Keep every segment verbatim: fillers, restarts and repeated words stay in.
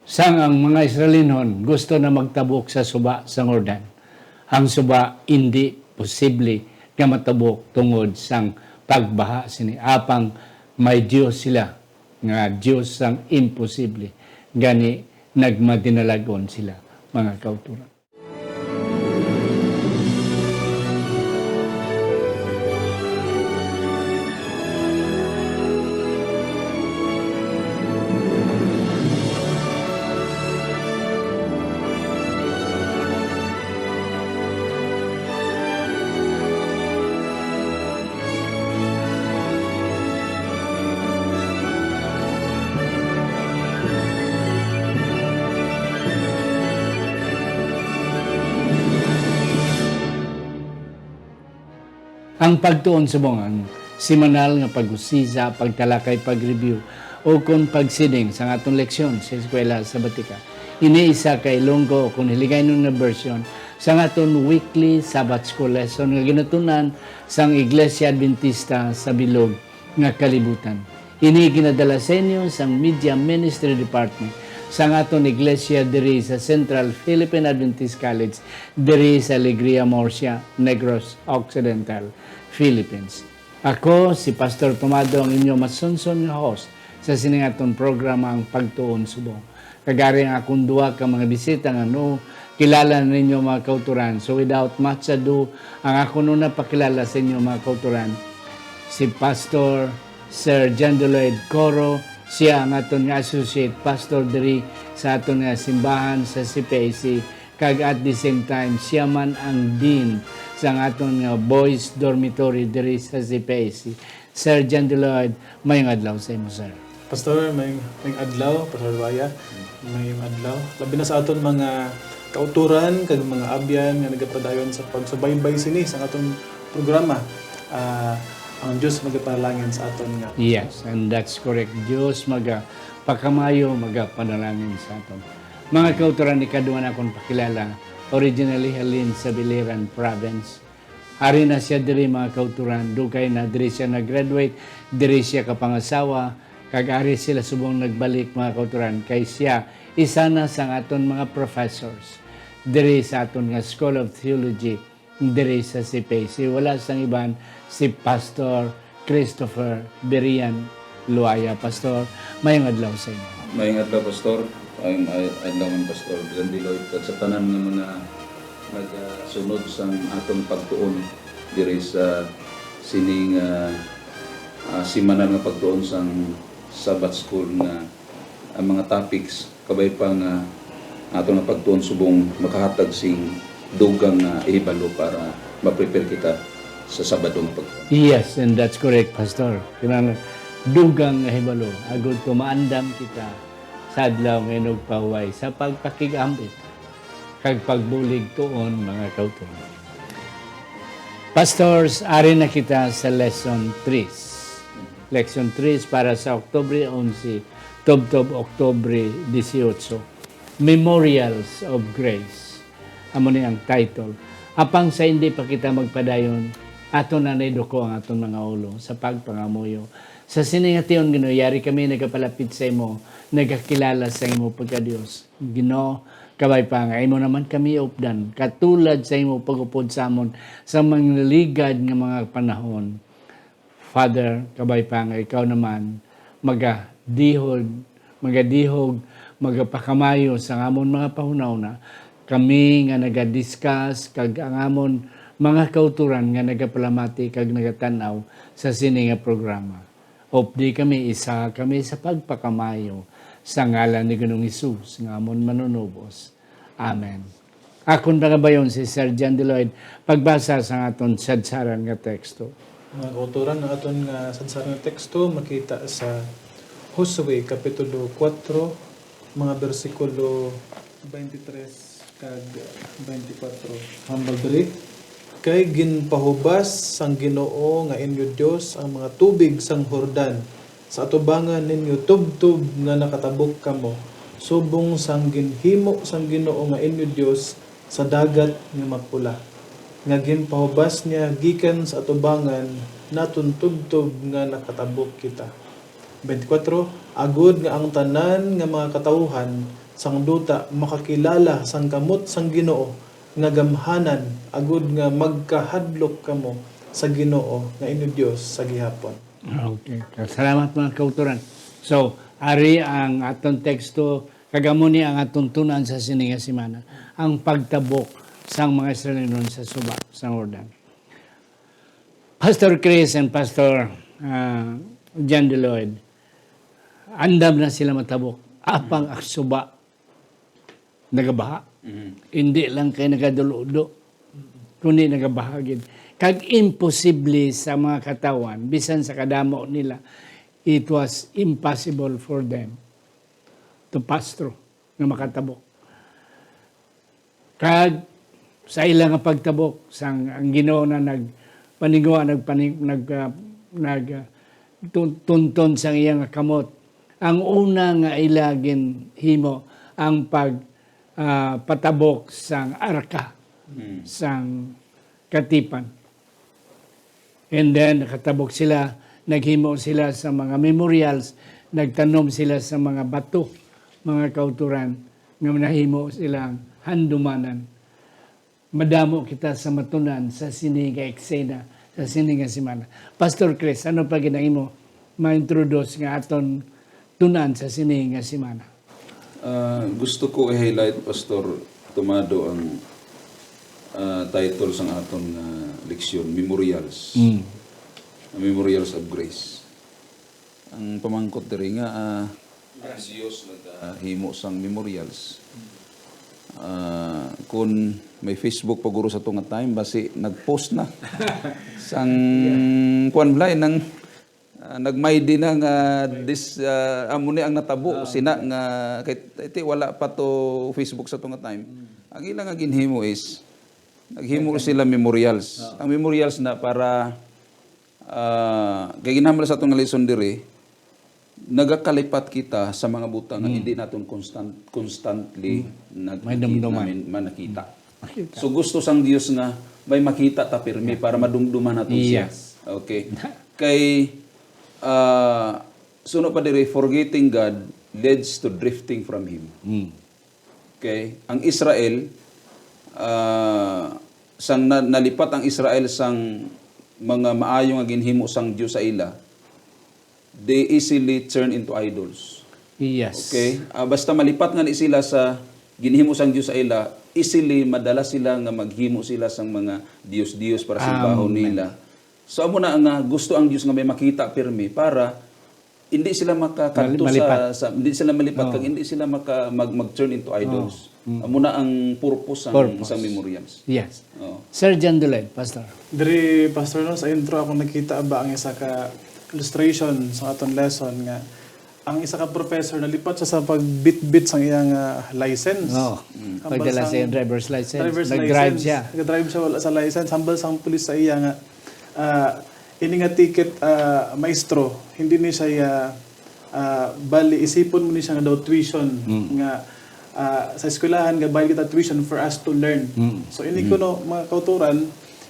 Sang ang mga Israelinhon gusto na magtabok sa suba sang Jordan, ang suba indi posible nga matabok tungod sang pagbaha sini. Apang may Dios sila, nga Dios sang imposible, gani nagmadinalagon sila, mga kauturan. Ang pagtuon subong ang semanal nga pag-usisa, pagtalakay, pag-review, o kon pagsiling sang aton leksyon sa eskwela sabatika. Ini isa ka Ilonggo o kon Hiligaynon nga version sang aton weekly Sabbath School lesson nga ginatun-an sang Iglesia Adventista sa Bilog nga Kalibutan. Ini ginadala sa inyo sang Media Ministry Department sang aton iglesia diri sa Central Philippine Adventist College, diri sa Alegria, Murcia, Negros Occidental, Philippines. Ako si Pastor Tomado, ang inyo masunson nga host sa sining aton programa, ang Pagtuon Subong. Kag ari ang akon duha ka mga bisita nga no, kilala na ninyo, mga kauturan. So without much ado, ang akon una pakilala sa inyo, mga kauturan, si Pastor Sir John Lloyd Coro. Siya ang aton nga associate pastor diri sa aton nga simbahan sa C P I C, kag at the same time, siya man ang dean sang aton nga boys dormitory diri sa C P I C. Sir John Lloyd, mayong adlaw sa imo, sir. Pastor, may, may adlaw, Pastor Luaya. May adlaw. Labi na sa aton mga kauturan kag mga abyan nga nagapadayon sa pagsubaybay sini sa aton programa. Ah, ang Dios magapanalangin sa aton nga. Yes, and that's correct. Dios magapakamayo, magapanalangin sa aton. Mga kauturan, ikaduha na akon pakilala. Originally, halin sa Biliran Province. Ari na siya diri, mga kauturan. Dugay na diri siya nag-graduate, diri siya kapangasawa, kag ari sila subong nagbalik, mga kauturan, kay siya isa na sang aton mga professors diri sa aton nga School of Theology diri sa C P I C. Wala sang iban, si Pastor Christopher Berian Luaya. Pastor, mayong adlaw sa inyo. Mayong adlaw, Pastor. Mayong ay-, adlaw man, Pastor John Lloyd, kag sa tanan nga mga nagasunod sang aton pagtuon diri sa sining, ah, ah, semanal nga pagtuon sang Sabbath School, nga ang mga topics kabay pa nga aton nga pagtuon subong makahatag sing dugang nga ihibalo para ma-prepare kita sa Sabado nga pagtuon. Yes, and that's correct, Pastor. Kinahanglan dugang nga hibalo agud tumaandam kita sa adlaw nga inugpahuway sa pagpakig-ambit kag pagbulig tuon, mga kauturan. Pastors, ari na kita sa lesson three. Lesson three para sa Oktubre onse, tubtob Oktubre dieciocho. Memorials of Grace. Amo ni ang title. Apang sa hindi pa kita magpadayon, aton na naiduko ang aton mga ulo sa pagpangamuyo. Sa sini nga tion, Ginoo, yari kami nagapalapit sa imo, nagakilala sa imo pagka-Dios. Ginoo, kabay pa nga imo naman kami updan, katulad sa imo pag-upod sa amon sa mga ligad nga mga panahon. Father, kabay pa nga ikaw naman magadihod, magadihog, magapakamayo sa amon mga pahunahuna, kami nga naga-discuss kag ang amon mga kauturan nga nagapalamati kag nagatan-aw sa sini nga programa. Updi kami, isa kami sa pagpakamayo, sa ngalan ni Ginoong Hesus nga amon Manunubos. Amen. Akon pangabayon si Sir John Deloyd, pagbasa sa aton sadsaran nga teksto. Mga kauturan, ang aton nga sadsaran nga teksto makita sa Josue Kapitulo kuwatro, mga bersikulo twenty-three kag twenty-four. Hambal diri, kay ginpahubas sang Ginoo nga inyo Dios ang mga tubig sang Jordan sa atubangan ninyo tubtob nga nakatabok kamo, subong sang ginhimo sang Ginoo nga inyo Dios sa dagat nga mapula, nga ginpahubas niya gikan sa atubangan naton tubtob nga nakatabok kita. Twenty-four, agod nga ang tanan nga mga katawuhan sang duta makakilala sang kamot sang Ginoo nga gamhanan, agod nga magkahadlok kamo sa Ginoo nga inyo Dios sa gihapon. Okay. Salamat, mga kauturan. So, ari ang aton teksto, kag amo ni ang aton tun-an sa sini nga semana, ang pagtabok sang mga Israelinon sa suba sang Jordan. Pastor Chris and Pastor, ah, John De Lloyd, andam na sila matabok. Apang ang suba nagabaha. Mhm. Hindi lang kay nagadulo-do, kundi nagabaha gid. Kag imposible sa mga katawan, bisan sa kadamo nila, it was impossible for them to pass through, nga makatabok. Kag sa ila nga pagtabok, sang ang Ginoo na nagpaningwa, nagpaning-, nag, ah, nag, ah, tun-, tunton sang iya nga kamot, ang una nga ila ginhimo ang pag, ah, patabok sang arka, Mm. sang katipan. And then, nakatabok sila, naghimo sila sa mga memorials, nagtanom sila sa mga bato, mga kauturan, nga nahimo silang handumanan. Madamo kita sa matunan sa sini nga eksena, sa sini nga semana. Pastor Chris, ano pa ginahimo ma-introduce nga aton tunan sa sini nga semana? Ah, gusto ko i-highlight, Pastor Tomado, ang, ah, title sang aton nga leksyon, Memorials. Mm. Memorials of Grace. Ang pamangkot diri nga, ah, ang Dios nagahimo sang memorials. Ah, kun may Facebook pa guro sa ato nga time, basi nag-post na. Sang, kuwan, Blay, nang, ah, nagmaydi na nga dis-, ah, amo ni ang natabo, Ah, sina okay. nga, kay, ti wala pa to Facebook sa ato nga time. Mm. Ang ila nga ginhimo is, naghimo Okay. sila memorials. Ah. Ang memorials na para, ah, kay ginhambal sa ato nga lesson diri, nagakalipat kita sa mga butang nga Mm. hindi naton constant, constantly Mm. nag-, May naki-, dumduman. namin, man nakita. Makita. So, gusto sang Dios nga may makita ta pirmi Yeah. para madumduman naton siya. Yes. Okay. Kay, ah, suno pa diri, forgetting God leads to drifting from Him. Mm. Okay? Ang Israel, ah, sang na-, nalipat ang Israel sang mga maayo nga ginhimo sang Dios sa ila, they easily turn into idols. Yes. Okay? Ah, basta malipat nga ni sila sa ginhimo sang Dios sa ila, easily madala sila nga maghimo sila sang mga dios-dios para simbahon Amen. nila. So, amo na nga gusto ang Dios nga may makita pirmi para hindi sila makakadto Mali-, malipat. sa, sa, hindi sila malipat Oo. kag hindi sila maka-, mag-, mag-turn into idols. Oo. Mm. Amo na ang purpose sang, Purpose. sang memorials. Yes. Oo. Sir John Dulay, Pastor. Diri, Pastor, no, sa intro ako nakita ba ang isa ka illustration sa aton lesson nga ang isa ka professor nalipat siya sa pagbitbit sang iyang, ah, license. Oo. Mm. Hambal Pagdala sang sa iyang driver's license. driver's Nag-drive license. siya. Nag-drive siya, wala sa license. Hambal sang pulis sa iya nga, ah, ini nga ticket, ah, maestro, hindi ni siya, ah, bali, isipon mo ni siya nga daw tuition Mm. nga, ah, sa eskwelahan, gabayad kita tuition for us to learn. Mm. So, ini Mm. kuno, mga kauturan,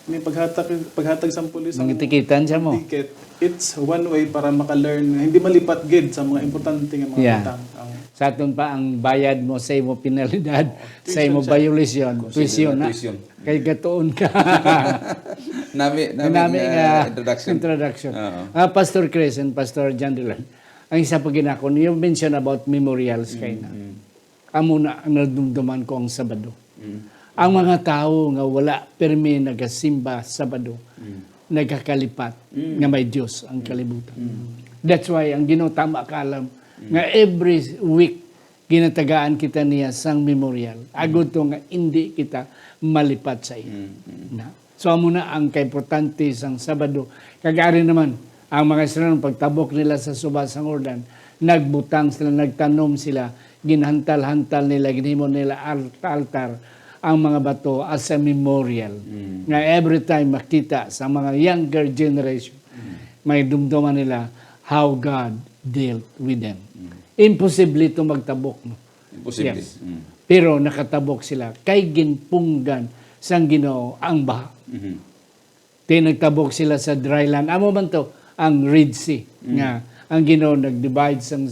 ini paghatag, paghatag sang pulis ang Nangitikitan siya mo. ticket, it's one way para maka-learn nga hindi malipat gid sa mga importante nga mga Yeah. butang. Ang Sa aton pa, ang bayad mo sa imo penalidad, Oo, sa imo tuition siya. violation, Consider tuition na na. tuition. Kay gatuon ka. Nami, nami Nami nga nga introduction. introduction. Oo. Ah, Pastor Chris and Pastor John Dylan, ang isa pa ginakon, you mentioned about memorials Mm, kay na. mm. Amo na ang nadumduman ko ang Sabado. Mm. Ang mga tawo nga wala pirmi nagasimba Sabado, Mm. nagakalipat Mm. nga may Dios ang Mm. kalibutan. Mm. That's why ang Ginoo tama ka alam Mm. nga every week ginatagaan kita niya sang memorial. Mm. Agud to nga indi kita malipat sa iya. Mm, mm. Na. So, amo na ang kaimportante sang Sabado. Kag ari naman, ang mga Israelino, pagtabok nila sa suba sang Jordan, nagbutang sila, nagtanom sila, ginhantal-hantal nila, ginhimo nila al-, altar, ang mga bato as a memorial. Mm. Nga every time makita sa mga younger generation, Mm. may dumduman nila how God dealt with them. Mm. Imposible ito magtabok, no? Imposible. Yes. Mm. Pero nakatabok sila kay ginpunggan sang Ginoo ang baha. Mhm. Ti nagtabok sila sa dry land. Amo man to ang Red Sea, Mm. nga ang Ginoo nag-divide sang,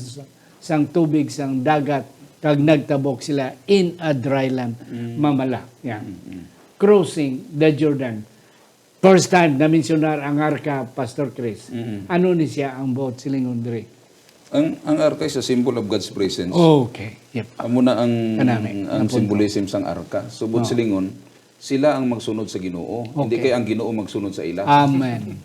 sang tubig sang dagat Kag nagtabok sila in a dry land. Mm. Mamala. Yeah. Mm, mm. Crossing the Jordan. First time na mensionar ang arka, Pastor Chris. Mm. Ano ni siya ang buot silingon diri? Ang, ang arka is a symbol of God's presence. Okay. Yep. Amo na ang, Kanami. ang Ang punto. symbolism sang arka. So, buot Oh. silingon, sila ang magsunod sa Ginoo. Hindi Okay. kay ang Ginoo magsunod sa ila. Amen.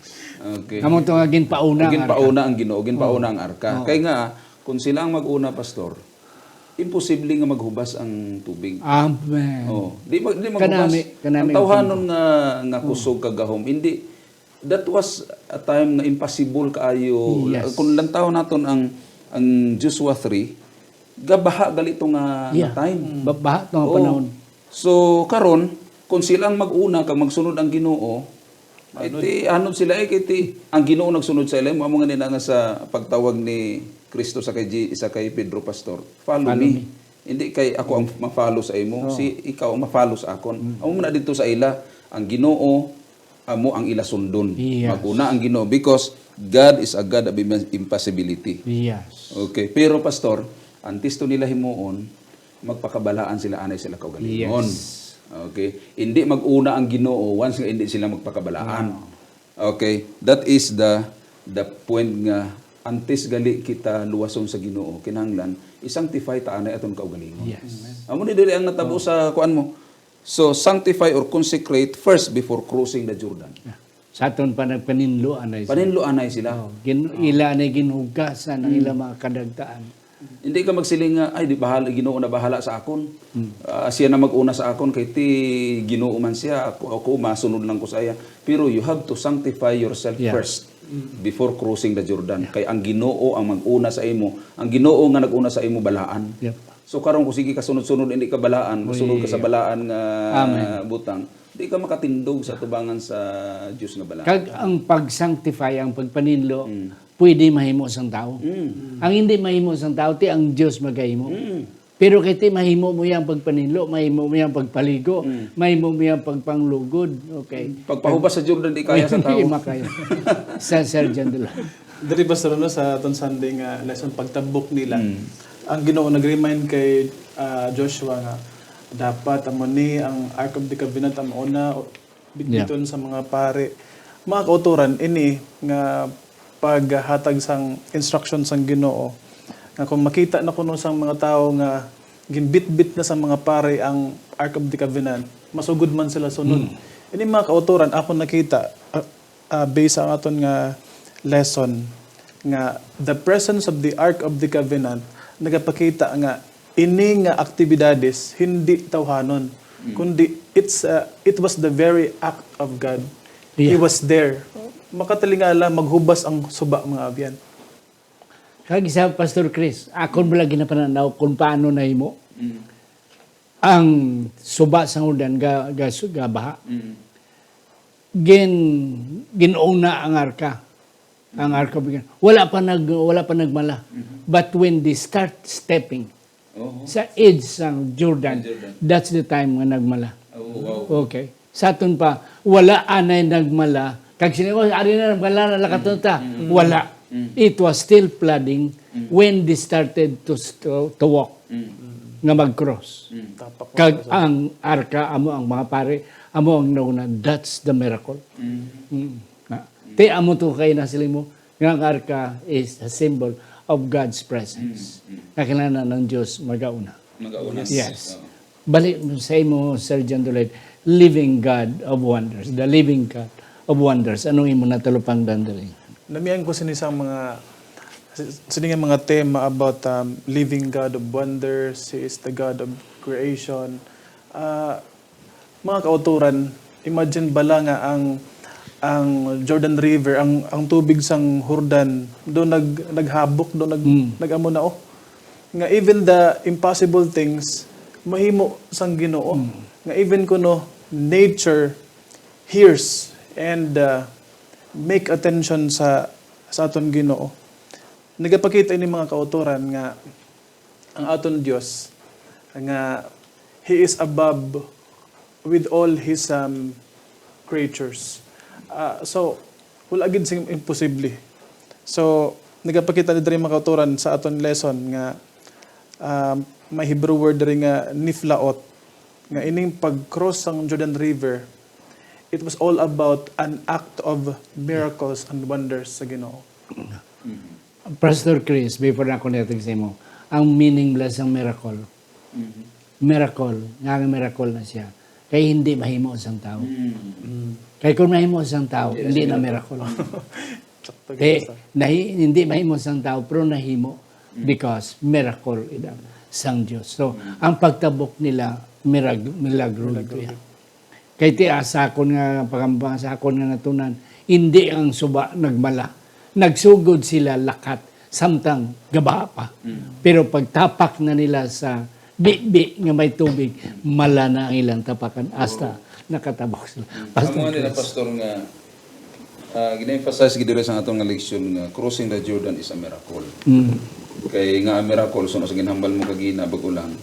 Okay. Amo to nga ginpauna ang Ginpauna arka. ang Ginoo, ginpauna Oh. ang arka. Oh. Kay nga, kung sila ang mag-una, Pastor, imposible nga maghubas ang tubig. Amen. Oh, di mag-, di maghubas. Kanami, kanami Ang ang tawhanon punto. nga, nga Oh. kusog kag gahom, hindi, that was a time nga impossible kaayo. Yes. Kung lantaw naton ang, ang Joshua three, gabaha gali to nga, Yeah. nga time. Ba-, baha to nga Oh. panahon. So, karon, kung sila ang mag-una kag magsunod ang Ginoo, ay, Anod. ti, anod sila, eh, kay ti, ang Ginoo nagsunod sa ila, amo nga nina nga sa pagtawag ni Kristo sa kay G-, sa kay Pedro, Pastor, "Follow Follow me." me. Hindi kay ako ang ma-follow sa imo, Oo. si ikaw ang ma-follow sa akon. Mm. Amo man na dito sa ila, ang Ginoo amo ang ila sundon. Yes. Mag-una ang Ginoo because God is a God of im-, impossibility. Yes. Okay, pero Pastor, antes to nila himuon, magpakabalaan sila anay sila kaugalingon. Yes. Okay? Hindi mag-una ang Ginoo once nga hindi sila magpakabalaan. Wow. Okay? That is the, the point nga antes gali kita luwason sa Ginoo, kinahanglan i-sanctify ta anay aton kaugalingon. Yes. Amo ni diri ang natabo Oh. sa kuan mo. So, sanctify or consecrate first before crossing the Jordan. Yeah. Sa aton pa nagpaninlo anay sila. Paninlo anay sila. Oh, gin-, Oh. ila anay ginhugasan ang Hmm. ilang mga kadagtaan. Hindi ka magsiling nga, "Ay, di bahala, Ginoo na bahala sa akon. Hmm. Ah, siya na mag-una sa akon, kay ti Ginoo man siya, ako, ako, masunod lang ko sa iya." Pero you have to sanctify yourself Yeah. first Mm. before crossing the Jordan. Yeah. Kay ang Ginoo ang mag-una sa imo, ang Ginoo nga nag-una sa imo, balaan. Yep. So, karon kung sige ka sunod-sunod, hindi ka balaan, Uy. sunod ka sa balaan nga Amen. butang, di ka makatindog sa tubangan sa Dios nga balaan. Kag ang pag-sanctify, ang pagpaninlo, Mm. pwede mahimo sang tawo. Mm. Ang hindi mahimo sang tawo, ti ang Dios magahimo. Mm. Pero kay ti mahimo mo yang pagpaninlo, mahimo mo yang pagpaligo, Mm. mahimo mo yang pagpanglugod. Okay. Mm. Pagpahubas sa Jordan, di kaya sa Hindi tawo. makaya. Sa Sergeant Dula. Diri, Pastor, no, sa aton Sunday nga lesson, pagtabok nila, Mm. ang Ginoo nag-remind kay, ah, Joshua nga dapat amo ni ang Ark of the Covenant, amo na bitbiton Yeah. sa mga pari. Mga kauturan, ini nga paghatag sang instruction sang Ginoo, nga kung makita na kuno sang mga tawo nga ginbitbit na sa mga pari ang Ark of the Covenant, masugod man sila sunod. Mm. Ini mga kauturan, ako nakita, ah, ah, based sa aton nga lesson, nga the presence of the Ark of the Covenant nagapakita nga ini nga aktibidades hindi tawhanon, Mm. kundi it's, uh, it was the very act of God. He Yeah. was there. Makatalingala, maghubas ang suba, mga abyan. Kag isa, Pastor Chris, akon mo lagi napananaw kung paano nahimo Mm. ang suba sa Jordan ga, ga, gabaha. Mm. Gin, gin-una ang arka. Ang Mm. arka, wala pa nag, wala pa nagmala. Mm. But when they start stepping Oho. sa edge sang Jordan, Ang Jordan. that's the time nga nagmala. Oh, wow. Okay. Sa aton pa, wala anay nagmala. Kag sila, "Oh, ari na, nagmala na, lakaton ta." Mm. Wala. Mm. It was still flooding Mm. when they started to, to, to walk, Mm. nga mag-cross. Mm. Tapak Kag sa ang arka, amo ang mga pari, amo ang nauna. That's the miracle. Mm. Mm. Na, ti amo to kay nasiling mo, nga ang arka is a symbol of God's presence. Mm, mm. Nga kinahanglan ang Diyos magauna. Magauna. Yes. Oo. Balik sa imo, Sir John Dulay, living God of wonders, the living God of wonders. Anong imo natalupangdan diri? Namian ko sini sa mga, sini nga mga tema about, um, living God of wonders, He is the God of creation. Ah, mga kauturan, imagine bala nga ang, ang Jordan River, ang, ang tubig sang Jordan, do nag, naghabok, do nag, Mm. nag-amo na, oh. Nga even the impossible things, mahimo sang Ginoo. Mm. Nga even kuno nature hears and, uh, make attention sa, sa aton Ginoo. Nagapakita ini mga kauturan nga ang aton Dios, nga He is above with all His, um, creatures. Ah, so, wala gid sing imposible. So, nagapakita ni diri mga kauturan sa aton lesson nga Um, may Hebrew word diri nga niflaot, nga ining pag-cross sang Jordan River, it was all about an act of miracles and wonders sa Ginoo. Pastor Chris, before na ako niyatag sa imo, ang meaning bala sang miracle. Miracle, nga ang miracle na siya. Kay hindi mahimo sang tao. Kay kung mahimo sang tao, hindi na miracle. Sakto Kay gyud sa- nahi, hindi mahimo sang tao, pero nahimo because miracle ina sang Dios. So, ang pagtabok nila, mirag, milagro gid ya. Kay ti, ah, sa akon nga pagamba, sa akon nga natunan, hindi ang suba nagmala. Nagsugod sila lakat, samtang gabaha pa. Pero pagtapak na nila sa bibi nga may tubig, mala na ang ilang tapakan hasta nakatabok sila. Pastor Amo nila, Chris. Pastor, nga ah, gina-emphasize gid diri sa aton nga leksyon nga crossing the Jordan is a miracle. Mm. Kay nga ang miracle, so sa ginhambal mo kagina, bag-o lang,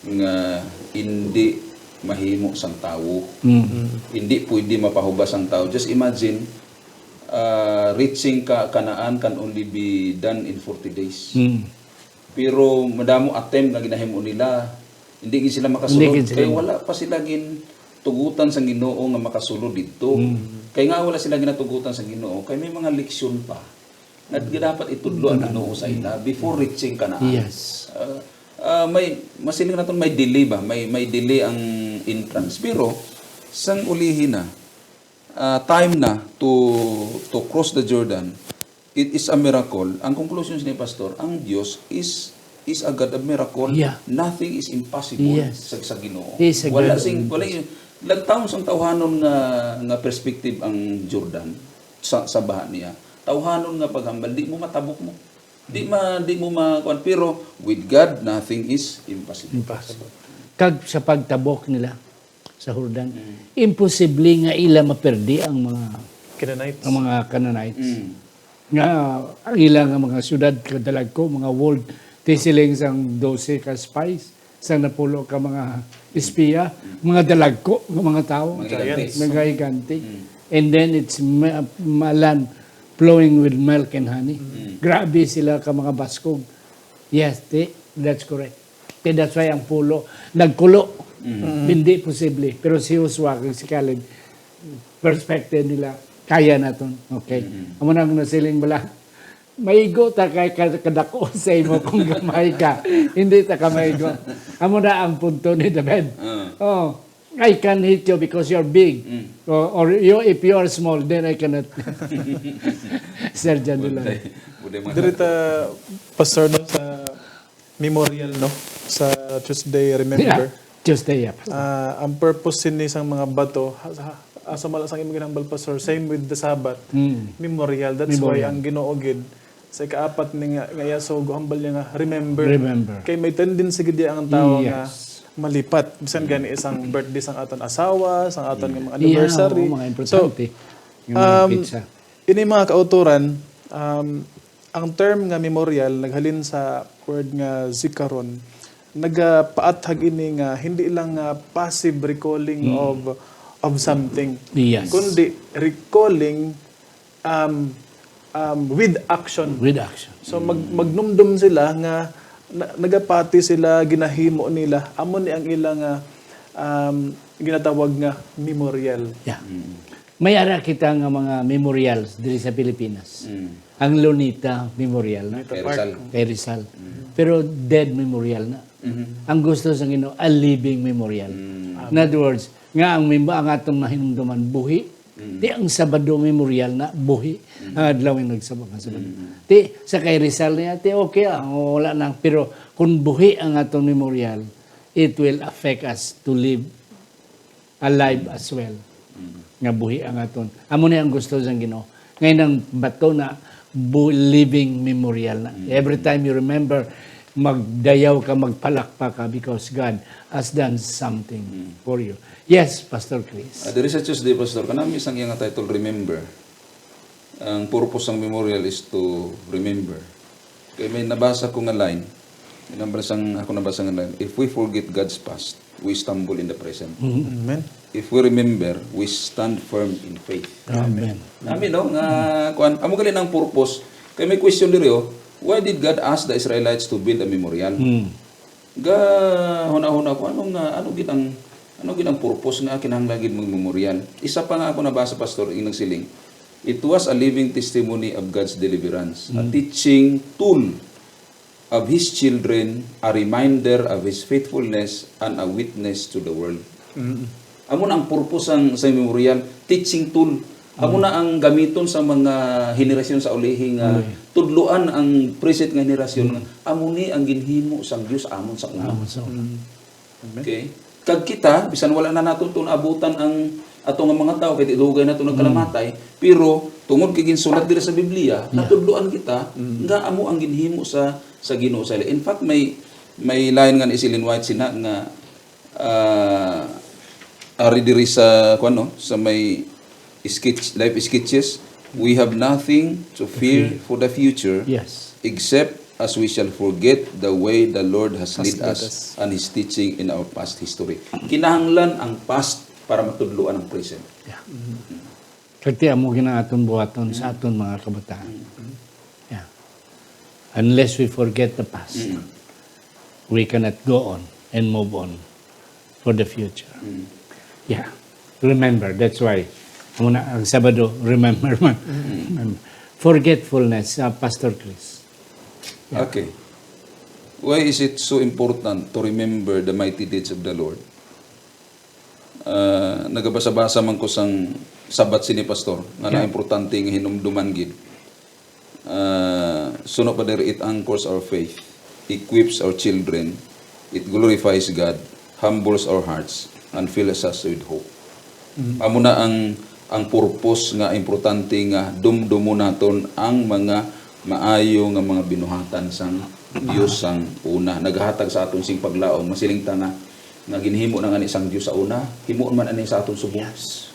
nga hindi mahimo sang tawo. Mm. Hindi pwede mapahubas sang tawo. Just imagine, ah, reaching ka Canaan can only be done in forty days. Mm. Pero madamo attempt nga ginahimo nila. Hindi gid sila makasulod. Hindi gid sila. Kay wala pa sila gin tugutan sa Ginoo nga makasulod didto. Kay nga wala sila ginatugutan sa Ginoo, kay may mga leksyon pa nga dapat itudlo ang Ginoo sa ila before reaching Canaan. Yes. Ah, ah, may masiling naton may delay ba? May may delay ang entrance. Pero sang ulihi na, ah, time na to to cross the Jordan, it is a miracle. Ang conclusion ni Pastor, ang Dios is is a God of miracle. Yeah. Nothing is impossible Yes. sa, sa Ginoo. He is a Wala God of sing wala yung lagtaon sang tawhanon nga nga perspective ang Jordan sa sa baha niya. Tawhanon nga paghambal, di mo matabok mo. Di ma di mo ma kuwan. Pero with God, nothing is impossible. Impossible. Kag sa pagtabok nila sa Jordan, imposible nga ila maperdi ang mga Canaanites. ang mga Canaanites. Mm. Nga ang ila nga mga syudad kadalagko, mga walled, ti siling sang dose ka spies, sang napulo ka mga espiya, mga dalagko nga mga tawo, Mga gigantes. mga gigantes. And then it's ma- ma- land flowing with milk and honey. Grabe sila ka mga baskog. Yes, ti, that's correct. Kaya that's why ang pulo nagkulo. Hindi posible. Pero si Joshua kag si Caleb, perspective nila, kaya naton. Okay. Amo na ang nasiling bala. Maigo ta kay ka- kadako sa imo kung gamay ka. Hindi ta ka maigo. Amo na ang punto ni David. Oh, I can hit you because you're big. Or, or you, if you are small, then I cannot. Sir John Dulay. Pwede mo- Diri ta, Pastor, no, sa memorial, no, sa Tuesday, remember? Yeah. Tuesday, yeah. Pastor. Ah, ang purpose sini sang mga bato, ha- ha- asa mala sang imong ginhambal, Pastor, same with the Sabbath. Mm. Memorial. That's why Memorial. Ang Ginoo gid sa ikaapat ni nga, nga iya sugo, hambal niya nga remember. Remember. Kay may tendency gid ang tawo Yes. nga malipat. Bisan gani isang birthday sang aton asawa, sang aton nga mga Yeah, anniversary. oo, mga importante. So, Yung mga um, pizza. Ini mga kautoran, um, ang term nga memorial naghalin sa word nga zikaron. Nagapaathag ini nga hindi lang nga passive recalling of of something, Yes. kundi recalling um, um, with action. With action. So mag magnumdom sila nga na, nagapati sila, ginahimo nila, amo ni ang ila nga um, ginatawag nga memorial. Yeah. May ara kita nga mga memorials diri sa Pilipinas. Ang Luneta Memorial na Kay Rizal. kay Rizal. Pero dead memorial na. Ang gusto sa Ginoo, a living memorial. In other words, nga ang mimba ang atong mahinumduman buhi. Di ang Sabado Memorial na buhi. Ang adlaw yung nagsabak nga Sabado. Ti sa kay Rizal niya, ti okay, ah, wala na. Pero kung buhi ang atong memorial, it will affect us to live alive as well. Nga buhi ang aton. Amo ni ang gusto sang Ginoo. Ngayon ang bato na bu- living memorial na. Every time you remember, magdayaw ka, magpalakpak ka because God has done something for you. Yes, Pastor Chris. Ah, diri sa Tuesday, Pastor, kanami sang iyang title, Remember. Ang purpose sang memorial is to remember. Kay may nabasa ko nga line, may nabasa sang, ako nabasa nga line, "If we forget God's past, we stumble in the present. Amen. If we remember, we stand firm in faith." Amen. Amen, no? Nga, kuan, amo gali ang purpose. Kay may question diri, oh, why did God ask the Israelites to build a memorial? Ga huna-huna ko, ano nga, ano gid ang, ano gid ang purpose nga kinahanglan gid mag-memorial? Isa pa nga ako nabasa, Pastor, ing nagsiling, "It was a living testimony of God's deliverance, a Mm. teaching tool of His children, a reminder of His faithfulness, and a witness to the world." Mm. Amo na ang purpose sang, sa memorial, teaching tool. Amo Mm. na ang gamiton sa mga henerasyon sa ulihi nga Ulihi. tudloan ang present nga henerasyon Mm. nga amo ni ang ginhimo sang Dios amon sa una. Amon sa una. Mm. Amen. Okay? Kag kita, bisan wala na naton to naabutan ang ato nga mga tawo, kay dugay na to Mm. nagkalamatay, pero tungod kay ginsulat dira sa Biblia, Yeah. natudloan kita Mm. nga amo ang ginhimo sa, sa Ginoo sa ulihi. In fact, may, may line nga ni Ellen White sina nga, ah, ari diri sa, kuwan, no, sa may sketch, life sketches, "We have nothing to fear Fear. for the future, Yes. except as we shall forget the way the Lord has Has led led us us. and His teaching in our past history." Kinahanglan ang past para matudloan ang present. Yeah. Mm. Kag ti amo gina aton buhaton sa Mm. aton mga kabataan. Mm. Yeah. Unless we forget the past, Mm. we cannot go on and move on for the future. Mm. Yeah. Remember, that's why, amo na, ang Sabado, remember man. Mm. Um, forgetfulness, uh, Pastor Chris. Yeah. Okay. Why is it so important to remember the mighty deeds of the Lord? Ah, nagabasa-basa man ko sang sabat sini, Pastor, nga Yeah. na importante nga hinumduman gid. Ah, suno pa diri, it anchors our faith, equips our children, it glorifies God, humbles our hearts, and fills us with hope. Mm. Amo na ang, ang purpose nga importante nga dumdumo naton ang mga maayo nga mga binuhatan sang Dios sang una. Nagahatag sa aton sing paglaom. Masiling ta nga, nga ginhimo na nga ni sang Dios sa una, himuon man ani sa aton subong. Yes.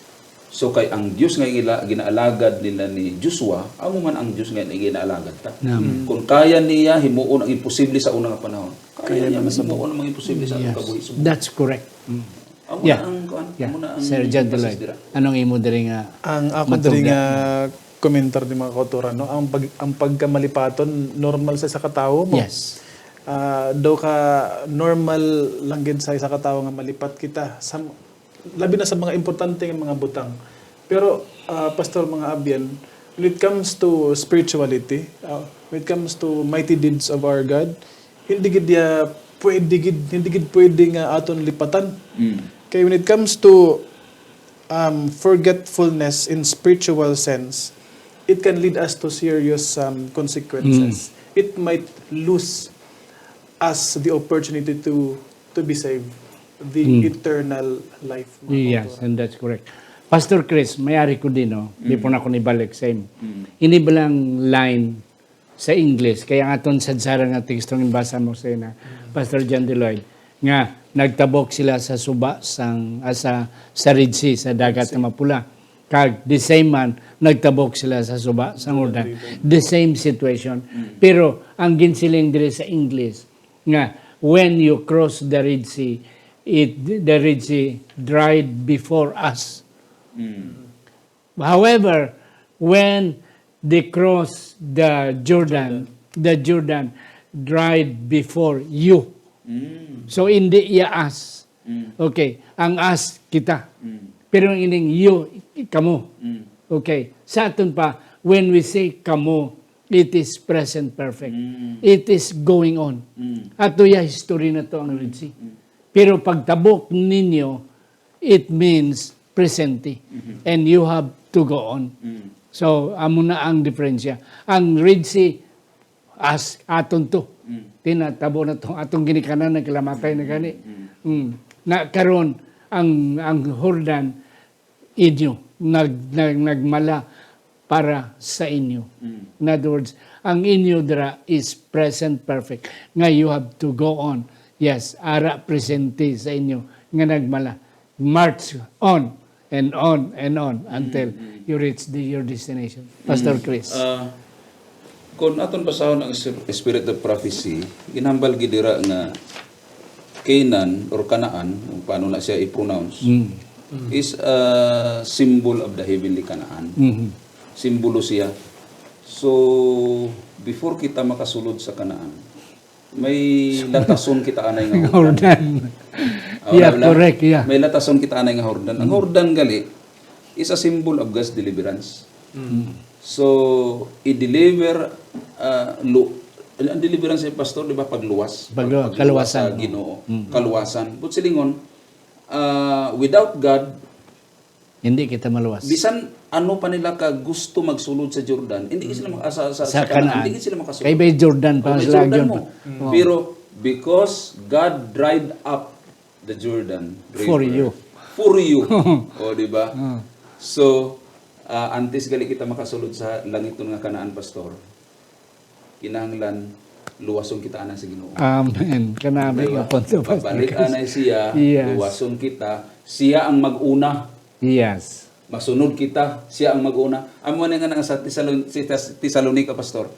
So, kay ang Dios nga gila-, ginaalagad nila ni Joshua, amo man ang Dios nga ginaalagad ta. Amen. Kung kaya niya himuon ang imposible sa una nga panahon, kaya Kaya niya naman sa himuon ang mga imposible sa atong Yes. kabuhi subong. That's correct. Mm. Amo Yeah. na ang, kuan, Yeah. amo na ang Sir John message Deloy, dira. Anong imo diri nga Ang ako diri matugyan? nga komentar ni mga kautoran, no? Ang pag-, ang pagkamalipaton normal sa isa ka tawo mo. Yes. Ah, daw ka normal lang gid sa isa ka tawo nga malipat kita sa, labi na sa mga importante nga mga butang. Pero, ah, Pastor, mga abyan, when it comes to spirituality, ah, when it comes to mighty deeds of our God, hindi gid ya pwede gid, hindi gid pwede nga aton lipatan. Mm. Kay when it comes to, um, forgetfulness in spiritual sense, it can lead us to serious, um, consequences. Mm. It might lose us the opportunity to, to be saved, the Mm. eternal life, mga Yes, kautoran. And that's correct. Pastor Chris, may ari ko din, no? Mm. Before na ako nibalik, same. Mm. Ini ba lang line sa English, kaya ang aton sadsara nga teksto nga basa mo sa ina, Mm. Pastor John Deloy, nga nagtabok sila sa suba sang, ah, sa, sa Red Sea, sa dagat Red Sea. nga mapula. Kag the same man, nagtabok sila sa suba sang Jordan Jordan. River. The same situation. Mm. Pero ang ginsiling diri sa English, nga when you cross the Red Sea, it, the Red Sea dried before us. Mm. However, when they cross the Jordan, Jordan. the Jordan dried before you. Mm. So, hindi iya us. Mm. Okay, ang us, kita. Mm. Pero ang ining you, kamo. Mm. Okay, sa aton pa, when we say kamo, it is present perfect. Mm. It is going on. Mm. Ato ya history na to ang Red Sea. Mm. Pero pagtabok ninyo, it means presente. Mhm. And you have to go on. Mm. So, amo na ang diferensya. Ang Red Sea, as aton to. Mm. Tinatabo na to, atong ginikanan, nagkalamatay na gani. Mm. Mm. Na karon, ang, ang Jordan, inyo, nag-, nag-, nagmala para sa inyo. Mm. In other words, ang inyo dira is present perfect, nga you have to go on. Yes, ara presente sa inyo nga nagmala. March on and on and on until Mm, mm. you reach the, your destination. Pastor Mm. Chris. Ah, kung aton basahon ang sp-, spirit of prophecy, ginhambal gid dira nga Canaan or Canaan, kung paano na siya i-pronounce, Mm. is a symbol of the heavenly Canaan. Mhm. Simbolo siya. So, before kita makasulod sa Canaan, May latason kita anay nga Jordan. Jordan. Oh, Yeah, wala. Correct, yeah. May latason kita anay nga Jordan. Ang Jordan gali is a symbol of God's deliverance. So, i-deliver, uh, lu- ang deliverance ni Pastor, di ba, pagluwas? Paglu- Pagluwas sa kaluwasan. Ginoo. Kaluwasan. But silingon, uh, without God, Hindi kita maluwas. Bisan ano pa nila ka gusto magsulod sa Jordan, hindi sila maka- sa, sa, Sa sa Canaan, Canaan. Hindi sila makasulod. Kay may Jordan pa Oh, may sila, Jordan Jordan. mo. Pero because God dried up the Jordan River For you. For you. O, di ba? So, ah, antes gali kita makasulod sa langitnon nga Canaan, Pastor, kinahanglan luwason kita anay sa Ginoo. Amen. Kanami Diba? nga punto, Pastor Pagbalik Chris. Anay siya, Yes. Luwason kita. Siya ang mag-una. Yes. Masunod kita, siya ang mag-una. Amo na nga nga sa Tesalon- si Tes- Tesalonica, Pastor.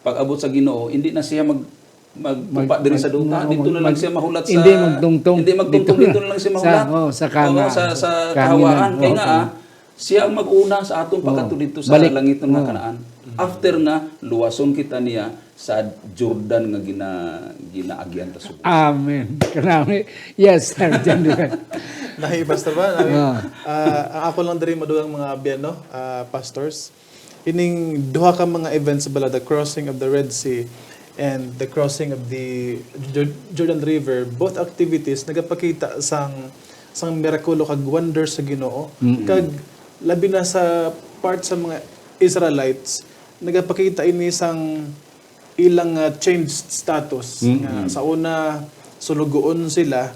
Pag abot sa Ginoo, hindi na siya mag magtupa Mag- diri sa mag- duta, mag- dito na lang mag- siya mahulat sa hindi magtungtong. Hindi magtungtong, Dito dito na lang siya sa- mahulat. oh, sa Oo, Canaan. sa, sa Canaan. Kawaan. Kaya Oo. Nga, ah, siya ang mag-una sa atong Oo. pagkadto dito sa Balik. langit nga Oo. Kanaan. After nga, luwason kita niya sa Jordan nga gina, ginaagian ta subong. Amen. Kanami. Yes, Sir John. Nahi, Pastor ba? Nahi. Ah. Ah, ang ako lang diri madugang mga abyan, no? Ah, pastors. Ining duha ka mga events bala, the crossing of the Red Sea and the crossing of the Jor- Jordan River, both activities nagapakita sang sang mirakulo kag wonder sa Ginoo. Kag labi na sa part sa mga Israelites, nagapakita ini sang ilang ah, changed status. Nga, sa una, sulugoon sila,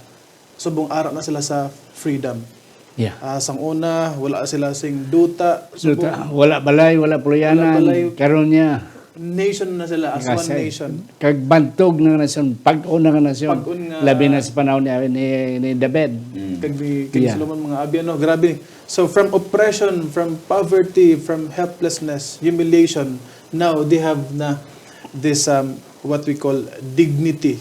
subong ara na sila sa freedom. Yeah. Ah, sang una, wala sila sing duta. So, ta- wala balay, wala puluyanan. Wala balay. Karon niya. Nation na sila, as one Kasi- nation. Kag bantog nga nasyon, pag-on nga nasyon. Pag-on nga- Labi na sa panahon ni, ni, ni David. Kag ni King Yeah. Solomon, mga abyan, no? Grabe. So, from oppression, from poverty, from helplessness, humiliation, now they have na this, um, what we call dignity,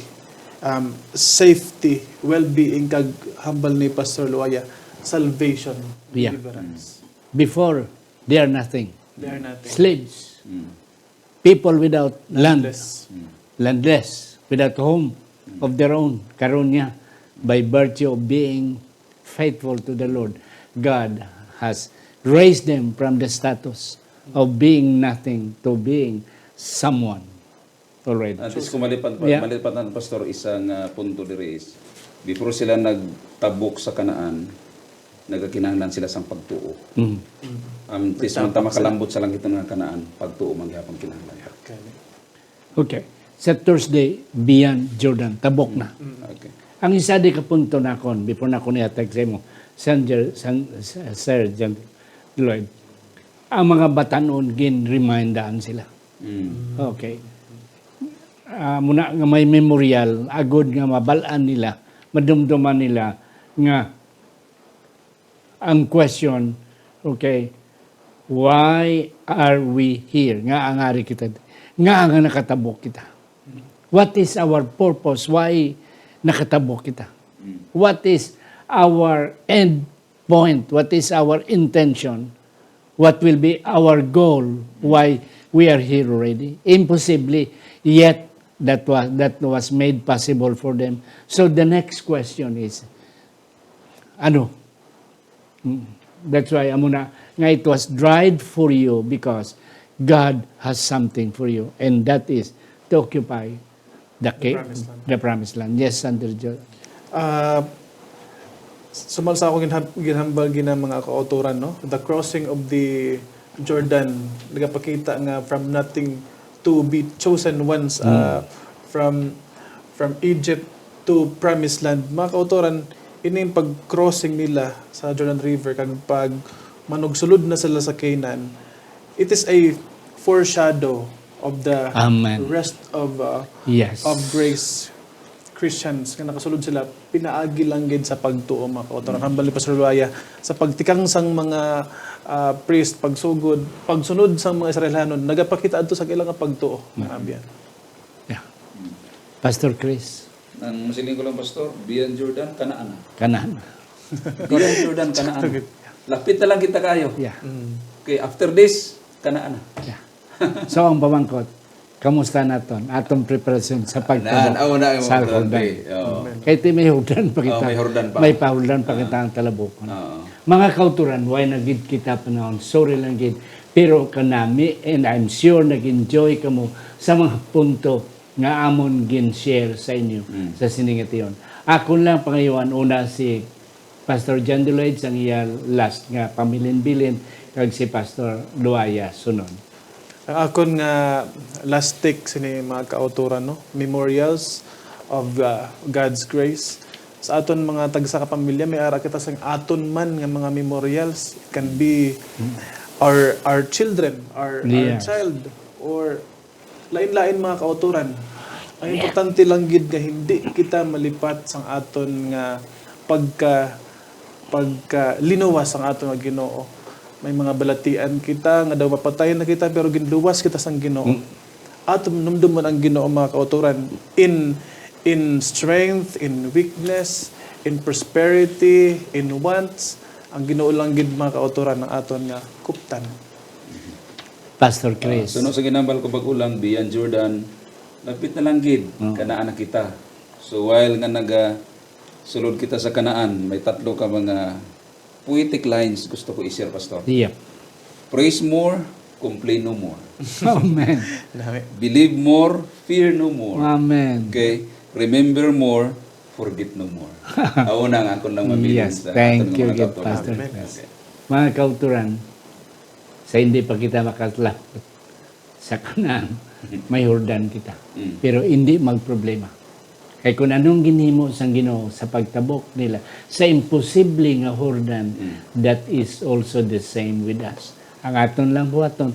um, safety, well-being, kag hambal ni Pastor Luaya, salvation, Yeah. deliverance. Before, they are nothing. They are nothing. Slaves. People without land. Landless. Landless, without home of their own. Karon niya, by virtue of being faithful to the Lord, God has raised them from the status of being nothing to being someone already. At least kung malipad pa, Yeah. malipad na, Pastor, isang ah, punto diri is, before sila nagtabok sa Kanaan, nagakinahanglan sila sang pagtuo. Mm. Ang tisman ta makalambot sa langit nga Kanaan, pagtuo man gihapon kinahanglan. Okay. Okay. Sa Thursday, beyond Jordan, tabok na. Okay. Ang isa di ka punto nakon, before na ko nihatag sa imo, Sir, Sir, Sir John Lloyd, ang mga batanon, ginremindaan sila. Mm. Okay. Ah, muna nga may memorial, agod nga mabal-an nila, madumduman nila nga ang question, okay, why are we here? Nga ang ari kita, nga nga nakatabok kita. What is our purpose? Why nakatabok kita? What is our end point? What is our intention? What will be our goal? Why we are here already? Imposible, yet that was that was made possible for them. So the next question is, ano? Mm. That's why amo na nga it was dried for you because God has something for you, and that is to occupy the, ca- Promised land. The promised land. Yes, Sir John. Ah, sumal sa ako ginhab- ginhambal gina mga kautoran, no? The crossing of the Jordan, nagapakita nga from nothing to be chosen ones, ah, from from Egypt to promised land. Mga kautoran, ining pag-crossing nila sa Jordan River kag pag manugsulod na sila sa Canaan, it is a foreshadow of the Amen. rest of uh, Yes. of grace. Christians nga nakasulod sila pinaagi lang gid sa pagtuo, mga kautoran. Hambal ni Pastor Luaya, sa pagtikang sang mga ah, priest, pagsugod, pagsunod sang mga Israelhanon, nagapakita adto sa ilang pagtuo, mga abyan. Yeah. Pastor Chris, Ang masiling ko lang, Pastor, beyond Jordan, Kanaan na. Kanaan. Beyond Jordan, Kanaan. Lapit na lang kita kayo. Yeah. Okay, after this, Kanaan na. Yeah. So ang pamangkot, Kamusta naton? Atong preparasyon sa pagtabok sa Jordan. Kay ti may Jordan pa kita. May pahordan pa kita ang talabok. Mga kauturan, way na gid kita panahon. Sorry lang gid. Pero kanami, and I'm sure nag-enjoy kamo sa mga punto nga amon gin-share sa inyo sa sining nga tion. Akon lang pangayuan una si Pastor John Lloyd sang iya last nga pamilinbilin, kag si Pastor Luaya sunod. Ang akon nga last take sini, mga kauturan, no? Memorials of, uh, God's grace. Sa aton mga tagsa ka pamilya, may ara kita sang aton man nga mga memorials. It can be our, our children, our, our child, or lain-lain, mga kauturan. Ang importante lang gid nga hindi kita malipat sang aton nga pagka, pagka linuwas sang aton nga Ginoo. May mga balatian kita nga daw mapatay na kita, pero ginluwas kita sang Ginoo. Aton numdumon ang Ginoo, mga kauturan, in, in strength, in weakness, in prosperity, in wants. Ang Ginoo lang gid, mga kauturan, ang aton nga kuptan. Pastor Chris. Ah, suno sa ginambal ko pag-ulang, beyond Jordan, lapit na lang gid, kanaan na kita. So, while nga naga-, sulod kita sa kanaan, may tatlo ka mga poetic lines gusto ko i-share, Pastor. Yep. Praise more, complain no more. Amen. Believe more, fear no more. Amen. Okay? Remember more, forget no more. Amo na ang akon lang mabilin sa aton nga mga kauturan. Yes, thank you, Pastor Chris. Okay. Mga kauturan, sa hindi pa kita makalapit sa Canaan, may Jordan kita. Mm. Pero hindi magproblema. Kay kung anong ginhimo sang Ginoo sa pagtabok nila sa imposible nga Jordan, mm, that is also the same with us. Ang aton lang buhaton,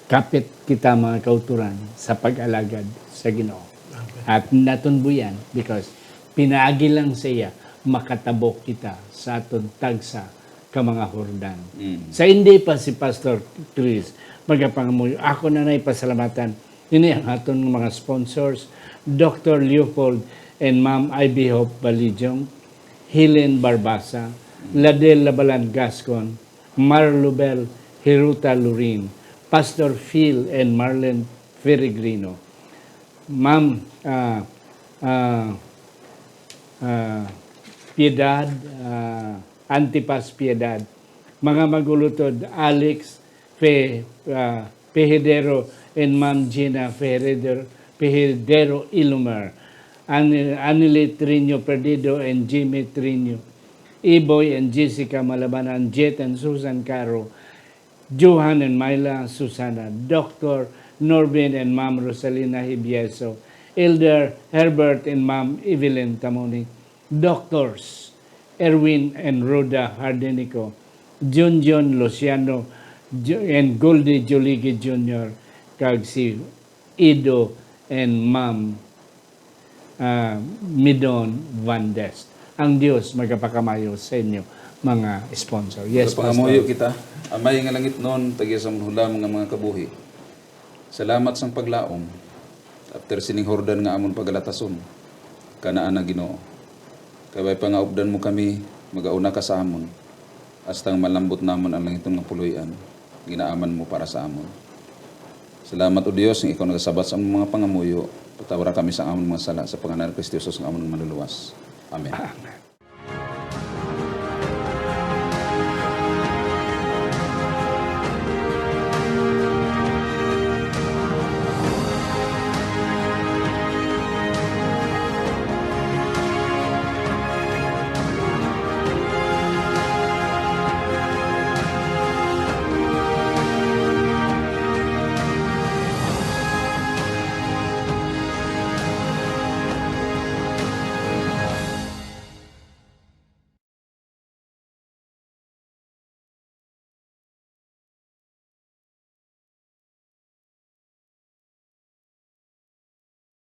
kapit kita, mga kauturan, sa pag-alagad sa Ginoo. Amen. At naton buyan, because pinaagi lang sa iya, makatabok kita sa aton tagsa ka mga Jordan. Mm. Sa hindi pa si Pastor Chris magapangamuyo, ako na nay pasalamatan ini ang aton mga sponsors, Doctor Leopold and Ma'am Ivy Hope Balijong, Helen Barbasa, mm, Ladel Labalan Gascon, Marlubel Hiruta Lurin, Pastor Phil and Marlene Peregrino, Ma'am, ah, ah, ah, Piedad, ah, Antipas Piedad, mga mag-ulutod, Alex Fe-, ah, Pejidero and Ma'am Gina Ferreder-, Pejidero Ilumer, Ani-, Anile Triño Perdido and Jimmy Triño, Iboy and Jessica Malabanan, Jet and Susan Caro, Johan and Myla Susana, Doctor Norbin and Ma'am Rosalina Hibieso, Elder Herbert and Ma'am Evelyn Tamoni, Doctors Erwin and Rhoda Hardenico, Junjun Luciano Ju-, and Goldie Joligi Junior, kag si Ido and Ma'am, ah, Midon Van Dest. Ang Dios magapakamayo sa inyo, mga sponsor. Yes, Pastor. Magapangamuyo kita. Amay nga langitnon, tagiya sa amon hulam nga mga kabuhi. Salamat sang paglaom. After sining Jordan nga amon pagalatason, kanaan na, Ginoo. Kay way pa nga updan mo kami, magauna ka sa amon, hasta nga malambot namon ang langitnon nga puloy-an, ginaaman mo para sa amon. Salamat, O Dios, nga ikaw nagasabat sa amon mga pangamuyo. Patawara kami sa amon mga sala, sa pangalan ni Cristo Jesus nga amon Manluluwas. Amen. Amen.